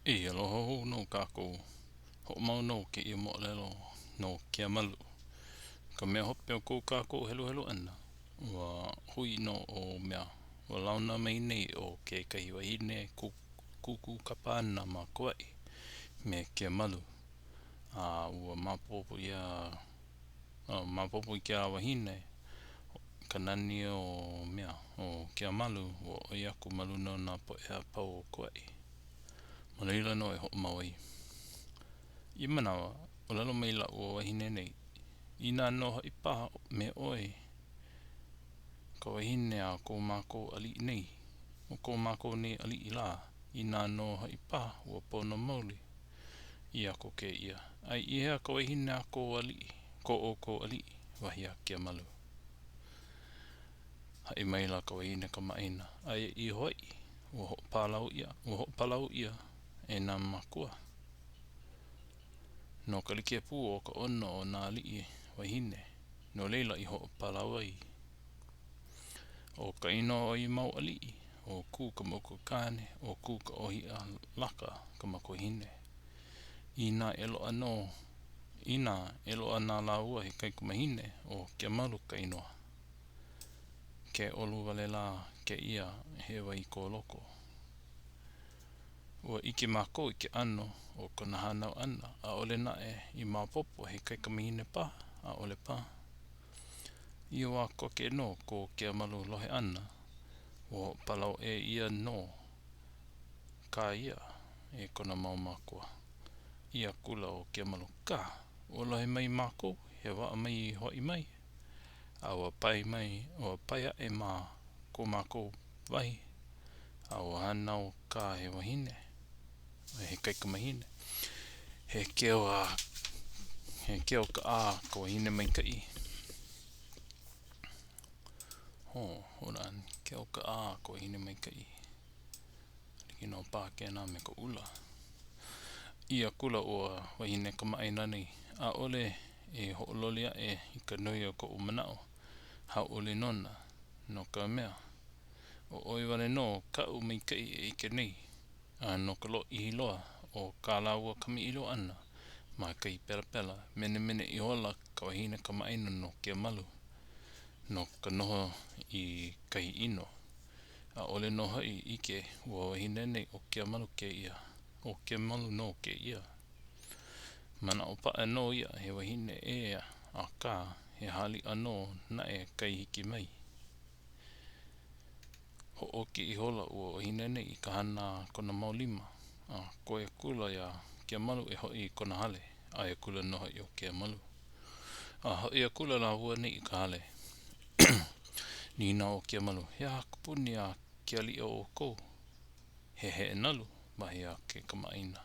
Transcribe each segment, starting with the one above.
E aloha hou nō kākou. Hoʻomau nō kēia moʻolelo no Keamalu. Ka mea hope o ko kākou heluhelu ʻana, ua hui nō ʻo mea, ua launa mai nei ʻo kekahi wahine kūkū kapa ana ma Kauaʻi me Keamalu. A ua maopopo iā, maopopo i kēlā wahine ka nani o mea, o Keamalu, ua ʻoi aku ma luna o nā poʻe a pau o Kauaʻi. Ma laila nō e hoʻomau ai. Ia manawa, ʻōlelo maila ua wahine nei, Inā nō hoʻi paha me ʻoe ka wahine a ko mākou aliʻi nei, o ko mākou nei aliʻi lā, inā nō hoʻi paha ua pono maoli. ʻĪ aku kēia, A i hea ka wahine a kou aliʻi, ko ʻoukou aliʻi? wahi a Keamalu. Haʻi maila ka wahine kamaʻāina, aia i Hawaiʻi, ua hoʻopalau ʻia, ua hoʻopalau ʻia e nā mākua. No ka like pū o ka ʻono o nā aliʻi wahine, no laila i hoʻopalau ai. ʻO ka inoa o ia mau aliʻi, ʻo Kū ka makuakāne, ʻo Kūkaʻōhiʻalaka ka makuahine. Inā e loaʻa nō, inā e loaʻa na lāua he kaikamahine, ʻo Keamalu ka inoa. Ke ʻolu wale lā kēia he wai ko loko. Ua ʻike mākou i ke ʻano o kona hānau ʻana, ʻaʻole naʻe i maopopo he kaikamahine paha, ʻaʻole paha. Ia wā koke nō ko Keamalu lohe ʻana, ua hoʻopalau ʻē ʻia nō kā ia e kona mau mākua. ʻĪ akula ʻo Keamalu, Kā! Ua lohe mai mākou, he waʻa mai i hoʻi mai. A ua pae mai, ua pae aʻe ma ko mākou wahi, a ua hānau kā he wahine, he kaikamahine. He keu a, he keu ka a ka wahine maikaʻi. Oh, hold on. Keu ka a ka wahine maikaʻi. Like nō paha kēnā me ka ʻula. ʻĪ akula ua wahine kamaʻāina nei, ʻAʻole e hoʻololi aʻe i ka nui o koʻu manaʻo hauʻoli nona, no ka mea, ʻo ʻoe wale nō kaʻu maikaʻi e ʻike nei, a no ka lōʻihi loa o kā lāua kamaʻilio ʻana ma kahi pelapela, menemene ihola ka wahine kamaʻāina no Keamalu, no ka noho i kahi ʻino. ʻAʻole nō hoʻi i ʻike ua wahine nei ʻo Keamalu kēia, ʻo Keamalu nō kēia. Manaʻo paʻa nō ia he wahine ʻē akā he haliʻa nō naʻe kai hiki mai. Hoʻōki ihola ua wahine nei i ka hana a kona mau lima, a koi akula iā Keamalu e hoʻi i kona hale. ʻAe akula nō hoʻi ʻo Keamalu. A hoʻi akula lāua nei i ka hale. Nīnau ʻo Keamalu, He aha ka puni a ke aliʻi o ʻoukou? He heʻenalu, wahi a ke kamaʻāina.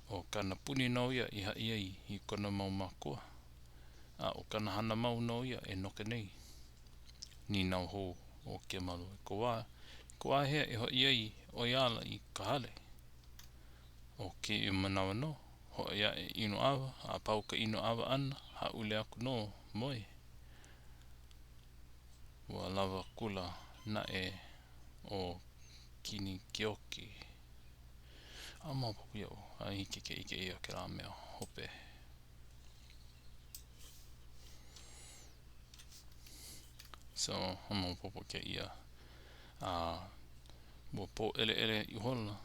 ʻO kāna puni nō ia i haʻi ai i kona mau mākua, a ʻo kāna hana mau nō ia e noke nei. Nīnau hou ʻo Keamalu, I ka wā, i ka wā hea e hoʻi ai ʻo ia ala i ka hale? ʻO kēia manawa nō, hoʻi aʻe inu ʻawa, a pau ka inu ʻawa ʻana, hāʻule aku nō, moe. Ua lawa akula naʻe ʻo Kinikioki. A maopopo iaʻu, a hiki ke ʻike ʻia kēlā mea hope. So, maopopo kēia. A ua pōʻeleʻele ihola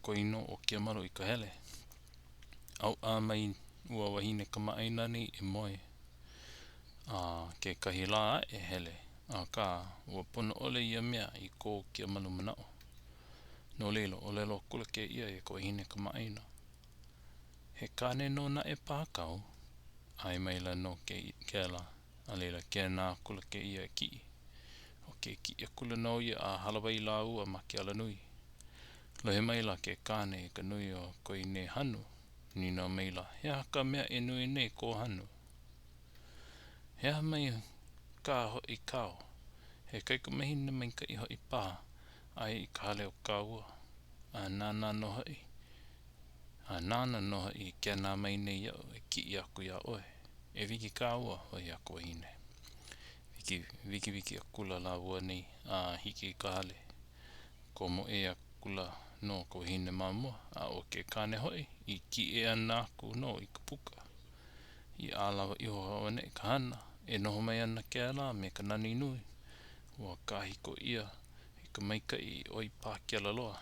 Koe nō ʻo Keamalu i ka hele. ʻAuʻa mai ua wahine kamaʻāina nei e moe. A kekahi lā aʻe hele, akā, ua pono ʻole ia mea i ko Keamalu manaʻo. No laila, ʻōlelo akula kēia i ka wahine kamaʻāina, He kāne nō naʻe paha kāu? ʻAe maila nō kēlā, a laila kēnā akula kēia e kiʻi. ʻO ke kiʻi akula nō ia a hālāwai lāua ma ke alanui. Lohe maila ke kāne i ka nui o ko ia nei hanu, nīnau maila, He aha ka mea e nui nei kō hanu? He aha mai kā hoʻi kāu? He kaikamahine maikaʻi hoʻi paha aia i ka hale o kāua, a nāna nō hoʻi, a nāna nō hoʻi i kēnā mai nei iaʻu e kiʻi aku iā ʻoe. E wiki kāua, wahi a ka wahine. Wiki, wikiwiki akula lāua nei a hiki i ka hale. Komo ʻē akula. nō ka wahine ma mua, a ʻo ke kāne hoʻi, i kiʻei ʻana aku nō i ka puka. I ʻalawa iho auaneʻi ka hana, e noho mai ana kēlā me ka nani nui. Ua kāhiko ʻia i ka maikaʻi i ʻoi pākela loa.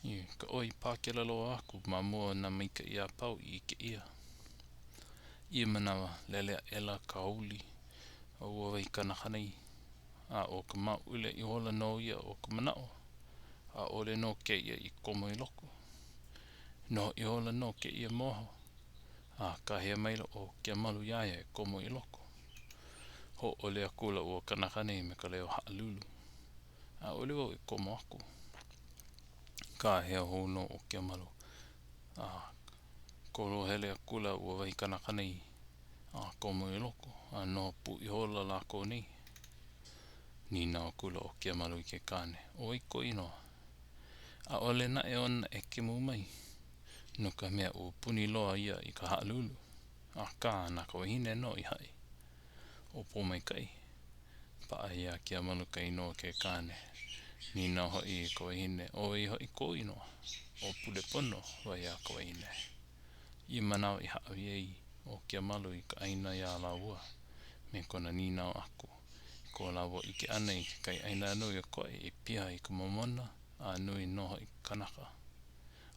I ka ʻoi pākela loa aku ma mua o nā maikaʻi a pau i ʻike ʻia. I ia manawa, lele aʻela ka uli o ua wahi kanaka nei, a ʻo ka maʻule ihola nō ia o ka manaʻo, ʻaʻole nō kēia i komo i loko. Noho ihola nō kēia ma waho, a kāhea maila ʻo Keamalu iā ia e komo i loko. Hōʻole akula ua kanaka nei me ka leo haʻalulu, ʻAʻole wau e komo aku. Kāhea hou nō ʻo Keamalu, a kolo hele akula ua wahi kanaka nei a komo i loko, a noho pū ihola lākou nei. Nīnau akula ʻo Keamalu i ke kāne, ʻO wai kou inoa? ʻAʻole naʻe ona ʻekemu mai, no ka mea, ua puni loa ia i ka haʻalulu. Akā, na ka wahine nō i haʻi. ʻO Pōmaikaʻi. Paʻa iā Keamalu ka inoa o ke kāne. Nīnau hoʻi ka wahine, ʻO wai hoʻi kou inoa? ʻO Pulepono, wahi a ka wahine. I ia manawa i hāʻawi ai ʻo Keamalu i ka ʻaina iā lāua, me kona nīnau aku i ko lāua ʻike ʻana i kekahi ʻāina nui o Koʻi i piha i ka momona a nui nō hoʻi ke kanaka.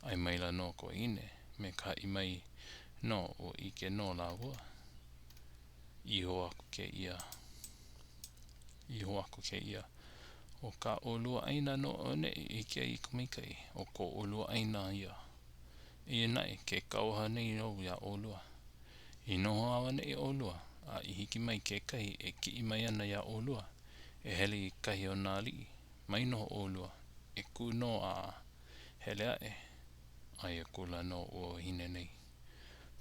ʻAe maila nō ka wahine me ka haʻi mai nō ua ʻike nō lāua. Iho aku kēia, iho aku kēia, ʻO kā ʻolua ʻāina nō auaneʻi i ʻike ai i ka maikaʻi, ʻo ko ʻolua ʻāina ia. Eia naʻe, ke kauoha nei au iā ʻolua. I noho auaneʻi ʻolua, a i hiki mai kekahi e kiʻi mai ana iā ʻolua, e hele i kahi o nā aliʻi, mai noho ʻolua, e kū nō a hele aʻe. ʻAe akula nō ua wahine nei.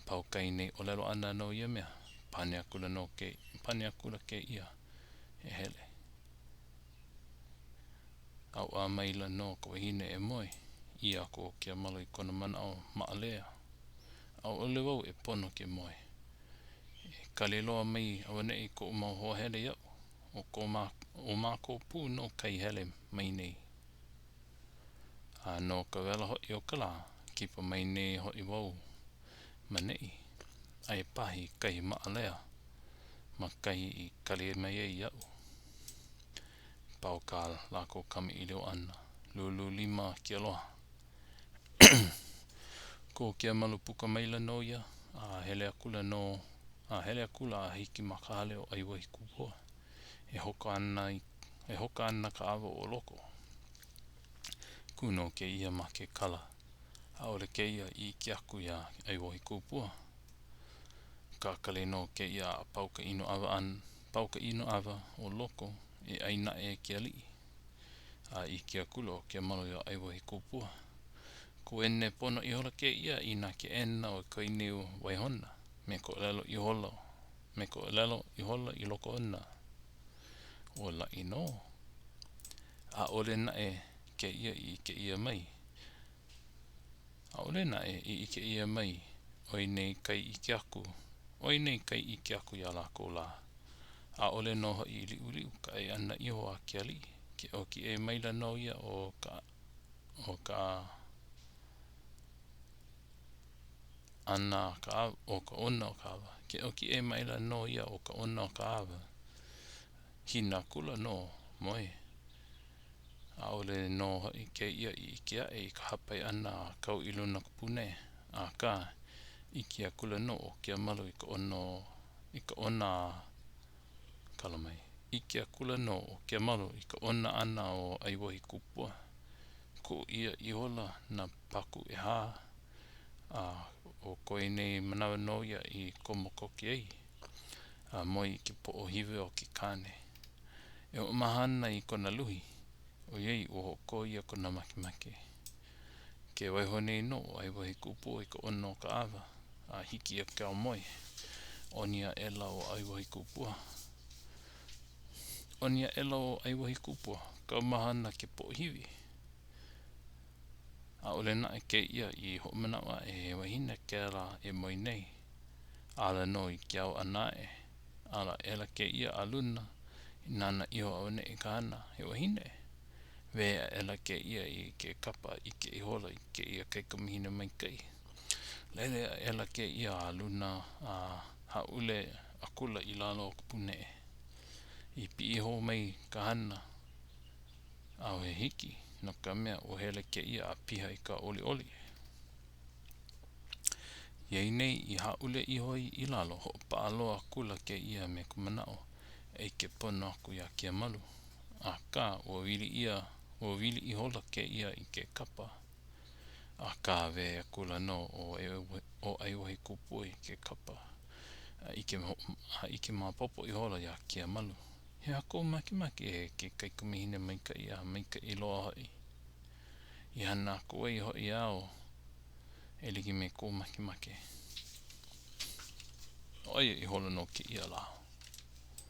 Pau kai nei ʻōlelo ʻana no ia mea, pane akula nō ke, pane akula kēia, e hele. ʻAuʻa maila nō ka wahine e moe, ʻī aku ʻo Keamalu i kona manaʻo maʻalea, ʻAʻole wau e pono ke moe. E kali loa mai auaneʻi koʻu mau hoa hele iaʻu, ʻo ko ʻo mākou pū nō kai hele mai nei. A no ka wela hoʻi o ka lā, kipa mai nei hoʻi wau ma neʻi, aia paha i kahi maʻalea ma kahi i kali mai ai iaʻu. Pau kā lākou kamaʻilio ʻana, lūlū lima ke aloha. Kō Keamalu puka maila nō ia, a hele akula nō, a hele akula a hiki ma ka hale o ʻAiwahikupua. E hoka ana, e hoka ana ka ʻawa o loko. Kū nō kēia ma ke kala. ʻAʻole kēia i ʻike aku iā ʻAiwahikupua. Kakali nō kēia a pau ka inu ʻawa ʻana, pau ka inu ʻawa o loko e ʻai naʻe ke aliʻi. A ʻike akula ʻo Keamalu iā ʻAiwahikupua. Kuene pono ihola kēia i nā keʻena o ko nei waihona me ka ʻōlelo ihola, me ka ʻōlelo ihola i loko ona, Ua laʻi nō. ʻAʻole naʻe kēia i ʻike ʻia mai. ʻAʻole naʻe i ʻike ʻia mai ʻo ia nei kai ʻike aku, ʻo ia nei kai ʻike aku iā lākou lā. ʻAʻole nō hoʻi i liʻuliʻu ka ʻai ʻana iho a ke aliʻi, ke ʻoki ʻē maila nō ia o ka o ka ʻana a ka o ka ʻona o ka ʻawa. Ke ʻoki ʻē maila nō ia o ka ʻona o ka ʻawa. Hina akula nō, moe. ʻAʻole nō hoʻi kēia i ʻike aʻe i ka hāpai ʻana a kau i luna o ka pūnē, akā, ʻike akula nō ʻo Keamalu i ka ʻono i ka ʻona a kala mai. ʻIke akula nō ʻo Keamalu i ka ʻona ʻana o ʻAiwahikupua. Kuʻu ʻia ihola nā paku ʻehā, a ʻo ko ia nei manawa nō ia i komo koke ai a moe i ke poʻohiwi o ke kāne. E hoʻomaha ana i kona luhi, ʻoiai ua hoʻokō ʻia kona makemake. Ke waiho nei nō ʻo ʻAiwahikupua i ka ʻona o ka ʻawa, a hiki i ke aumoe. ʻOni aʻela ʻo ʻAiwahikupua. ʻOni aʻela ʻo ʻAiwahikupua, kaumaha ana ke poʻohiwi. ʻAʻole naʻe kēia i hoʻomanaʻo aʻe he wahine kēlā e moe nei. Ala nō i ke ao ʻana aʻe. Ala aʻela kēia a luna, i nānā iho auaneʻi ka hana, he wahine. Wehe aʻela kēia i ke kapa a ʻike ihola i kēia kaikamahine maikaʻi. Lele aʻela kēia a luna a hāʻule akula i lalo o ka pūnee. I piʻi hou mai ka hana, ʻaʻohe hiki, no ka mea, ua hele kēia a piha i ka ʻoliʻoli. Iā ia nei i hāʻule iho ai i lalo, hoʻopaʻa loa akula kēia me ka manaʻo e ʻike pono aku iā Kiamalu. Akā, ua wili ʻia, ua wili ihola kēia i ke kapa. Akā, wehe akula nō ʻo ʻAiwahīkūpua i ke kapa a ʻike, a ʻike maopopo ihola iā Kiamalu. He aha kou makemake e ke kaikamahine maikaʻi a maikaʻi loa hoʻi? I hana aku ai hoʻi au e like me kou makemake. ʻO ia ihola nō kēia lā.